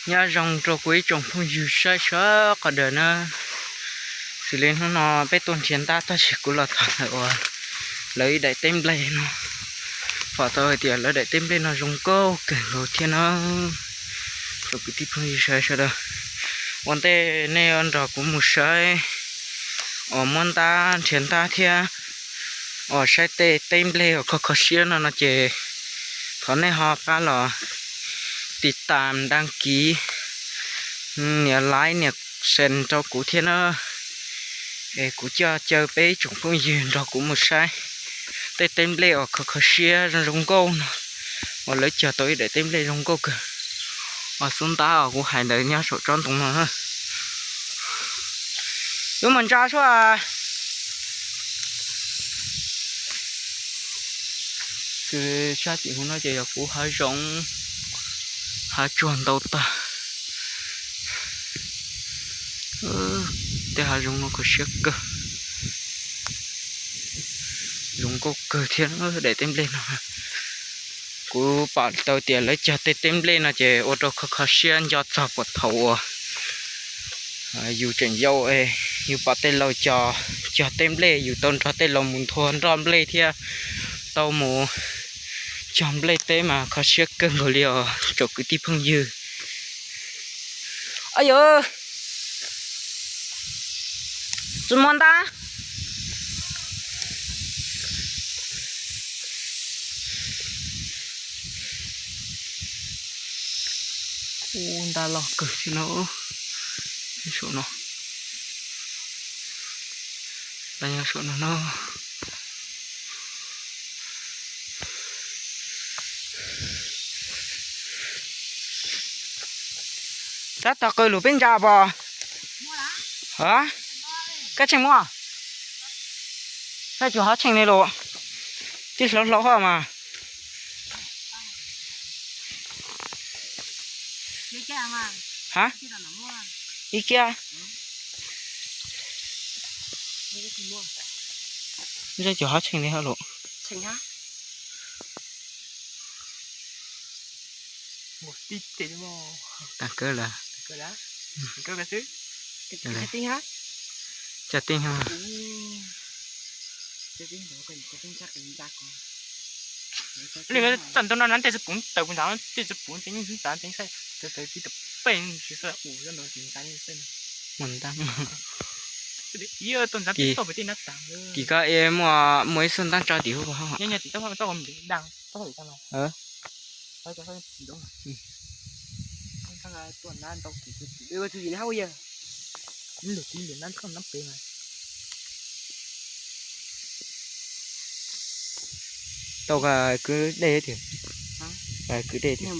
Nyob zoo rau kuv ib tsoom phooj ywg saib sawv qhov dawm na. Xws li hnub no peb tuaj nrhiav ntab tab sis kuv los txog ntawm uas lawv ib daim teb nplej no, pom tau hais tias lawv daim teb nplej no zoo nkauj kawg nkaus thiab na. Rau kwv tij phooj ywg saib sawv daws, ua ntej nej nrog kuv mus saib uas muab ntab nrhiav ntab thiab uas saib tej teb nplej uas kho kho siab no no ces thov nej ho pab los tiv tam dag kiv, nias like nias share rau kuv thiab na. Es kuv coj caw peb ib tsoom phooj ywg nrog kuv mus saib tej teb nplej uas kho kho siab zoo zoo nkauj no, uas lawv cog tau ib daim teb nplej zoo nkauj kawg. Uas xub ntab uas kuv hais ntawd nyob saum tsob ntoo no. Wb mus ntsa suab. Xws sab tim hauv no ces yog kuv hav zoov, hav tsuag ntau tag. Tej hav zoov no kho siab kawg, zoo nkauj kawg thiab daim teb nplej no. Kuv pom tau tias lawv cog tej teb nplej no ces ua rau kho kho siab nco txog puag thaum uas yus tseem yau, yus pom tej laus cog, cog teb nplej, yus tau nrog tej laus mus nthua nroj nplej thiab tau mus cog nplej teb mas kho siab kawg nkaus li os tsoom kwv tij phooj ywg. Au yawg, tsis muaj ntab. Ub, ntab loj kawg thiab no. Saum no, ntab nyob saum no no. Tab tom qw lus peb ntsa pos. Koj tsheej muaj? Koj tsis hov tsheej li lus, tib hlauv hlauv hov mas. Ha, ib kiab. Tsis hov tsheej li hov lus. Tag kawg lawm. Cov tij ha. Li txaj ntoo no na tej txiv puv tawm puv ntawd tej txiv puv tseem yeej txav tseem saib tawv tawv tib tawm pej tsis xav ua zoj ntawd tsis ntxav li xwb. Mus ntab. Tim koj muaj muaj ib xub ntab tso tim huv. Nyob nyob tim txoj txoj daj txoj daj. Lwm tus lwm nab nroj nab pem mas. Tau ka kwv dej tiag. Ka kwv dej tiag.